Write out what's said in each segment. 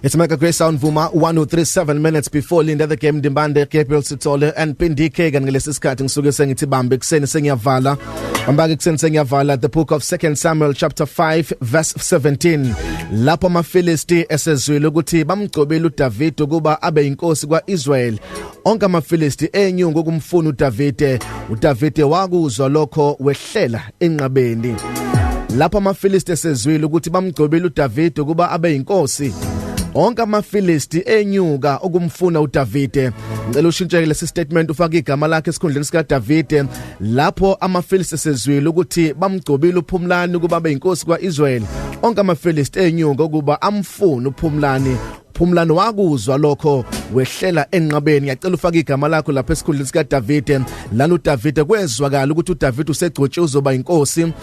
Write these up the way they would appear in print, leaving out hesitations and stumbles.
It's Mega Grace Sound Vuma 1037 minutes before Linda the Game Dimbande, Gabriel Sithole and Pindi K. Ngalesi sikhathi ngisuke sengithi bambe kuseni sengiyavala, bamba kuseni sengiyavala. The book of 2 Samuel chapter 5 verse 17, lapho amaFilisti esezwile ukuthi bamgcobile uDavid ukuba abe inkosi kwaIsrael, onke amaFilisti enyuka ukumfuna uDavide. uDavide wakuzwa lokho, wehlela enqabeni. Lapho amaFilisti esezwile ukuthi bamgcobile uDavide ukuba abe inkosi, onke amaFilisti enyuka ukumfuna uDavide. Ngicela ushintsheke lesi statement, ufake igama lakhe esikhundleni sika Davide. Lapho amaFilisti esezwile ukuthi bamgcobile uPhumlani ukuba abe inkosi kwaIsrael, onke amaFilisti enyuka ukuba amfune uPhumlani. Phumlani wakuzwa lokho, wehlela enqabeni. Ngiyacela ufake igama lakho lapha esikhundleni sika Davide. Lana uDavide kwezwakala ukuthi uDavide usegcotshe, uzoba inkosi.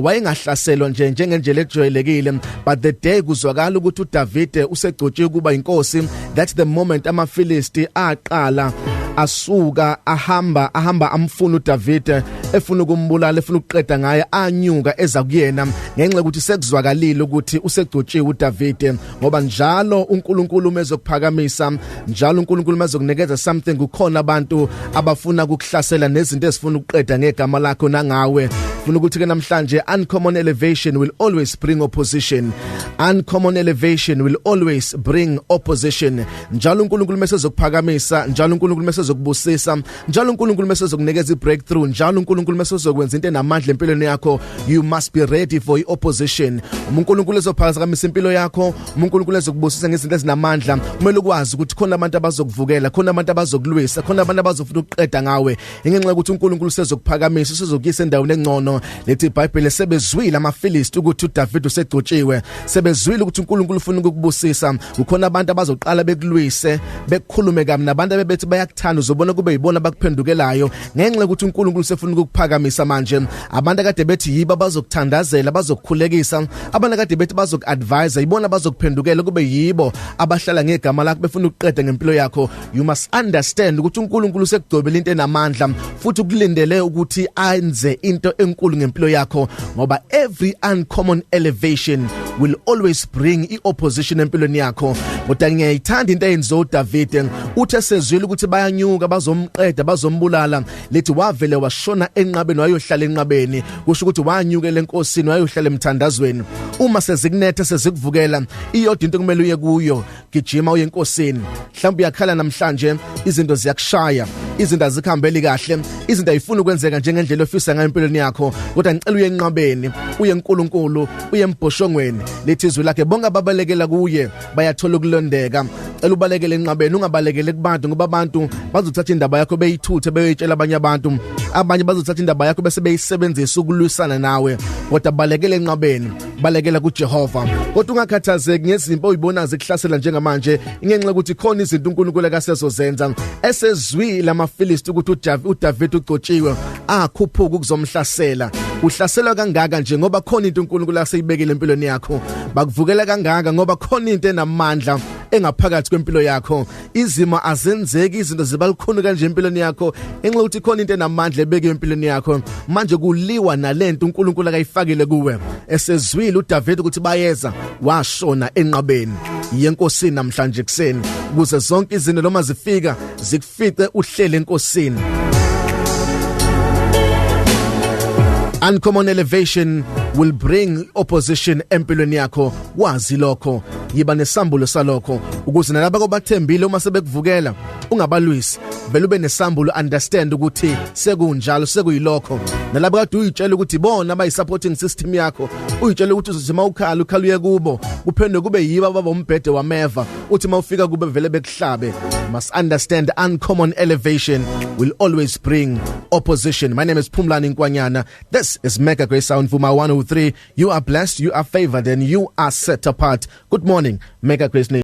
Wayengahlaselwa nje njengendlela ejwayelekile, but the day kuzwakala ukuthi uDavide usegcotshe kuba inkosi, that's the moment amaFilisti aqala asuka ahamba amfuna uDavide, efuna ukumbulala, efuna ukuqeda ngaye. Anyuka eza kuyena ngenxa yokuthi sekuzwakalile ukuthi usegcotshiwe uDavide, ngoba njalo uNkulunkulu mezokuphakamisa, njalo uNkulunkulu mezokunikeza something, kukhona abantu abafuna ukukuhlasela nezinto ezifuna ukuqeda ngegama lakho nangawe. Funa ukuthi ke namhlanje, uncommon elevation will always bring opposition. Uncommon elevation will always bring opposition. Njalo uNkulunkulu mesezokuphakamisa, njalo uNkulunkulu mesezokubusisa, njalo uNkulunkulu mesezokunikeza ibreakthrough, njalo uNkulunkulu mesezokwenza into enamandla empilweni yakho, you must be ready for iopposition. Uma uNkulunkulu ezophakamisa impilo yakho, uma uNkulunkulu ezokubusisa ngezinto ezinamandla, kumele ukwazi ukuthi khona abantu abazokuvukela, khona abantu abazokulwisa, khona abantu abazofuna ukuqeda ngawe, ingenxa yokuthi uNkulunkulu usezokuphakamisa, usezokuyisa endaweni engcono. Lethi iBhayibheli, sebezwile amaFilisti ukuthi uDavid usegcotshiwe, sebezwile ukuthi uNkulunkulu ufuna ukukubusisa, kukhona abantu abazoqala bekulwise, bekukhulume kabi, nabantu abebethi bayakuthanda uzobona kube yibona abakuphendukelayo, ngenxa yokuthi uNkulunkulu usefuna ukukuphakamisa manje. Abantu akade bethi yibo abazokuthandazela, bazokukhulekisa, abantu akade bethi bazokuadvise, yibona abazokuphendukela, kube yibo abahlala ngegama lakho befuna ukuqeda ngempilo yakho. You must understand ukuthi uNkulunkulu usekugcobela into enamandla, futhi ukulindele ukuthi anze into enkulu ngempilo yakho, ngoba every uncommon elevation will always bring iopposition empilweni yakho. Kodwa ngiyayithanda into eyenziwa uDavid. Uthe sezwile ukuthi bayanyuka bazomqeda, bazombulala, lithi wavele washona enqabeni, wayohlala enqabeni. Kusho ukuthi wanyukela enkosini, wayohlala emthandazweni. Uma sezikunetha, sezikuvukela, iyodwa into kumele uye kuyo: gijima uye enkosini. Mhlawumbe uyakhala namhlanje, izinto ziyakushaya, izinto azikhambeli kahle, izinto ayifuni ukwenzeka njengendlela ofisa ngayo empilweni yakho, kodwa ngicela uye enqabeni, uye eNkulunkulu, uye embhoshongweni. Lithi izwi lakhe, bonke ababalekela kuye bayathola ukulondeka. Cela ubalekele enqabeni, ungabalekele kubantu, ngoba abantu bazothatha indaba yakho beyithuthe beyoyitshela abanye abantu. Abanye bazothatha indaba yakho bese beyisebenzisa ukulwisana nawe. Kodwa balekele enqabeni, balekela kuJehova. Kodwa ungakhathazeki ngezimpo oyibona zikuhlasela njengamanje, ingenxa ukuthi khona izinto uNkulunkulu akasezozenza. Esezwile amaFilisti ukuthi uDavid ugcotshiwe, akhuphuka ukuzomhlasela. Uhlaselwa kangaka nje ngoba khona into uNkulunkulu aseyibekile empilweni yakho. Bakuvukela kangaka ngoba khona into enamandla engaphakathi kwempilo yakho. Izimo azenzeki, izinto zibalukhuni kanje empilweni yakho enxa ukuthi khona into enamandla ebeke empilweni yakho. Manje kuliwa nalento uNkulunkulu akayifakile kuwe. Esezwile uDavid ukuthi bayeza, washona enqabeni yenkosini namhlanje kuseni, ukuze zonke izinto noma zifika zikufice uhlele enkosini. Uncommon elevation will bring opposition empilweni yakho, wazi lokho, yiba nesambulo salokho, ukuze nalabo abathembile uma sebekuvukela ungabalwisi, vele ube nesambulo, understand ukuthi sekunjalo, sekuyilokho. Nalabo kade uyitshela ukuthi bona abayi supporting system yakho, uyitshela ukuthi uzothi mawukhala ukhala uye kubo, kuphinde kube yibo ababombhede wameva, uthi mawufika kube vele bekuhlabe. Must understand, uncommon elevation will always bring opposition. My name is Phumlani Nkwanyana. This is Mega Grace Sound Vuma 103. You are blessed, you are favored and you are set apart. Good morning, Mega Grace Nation.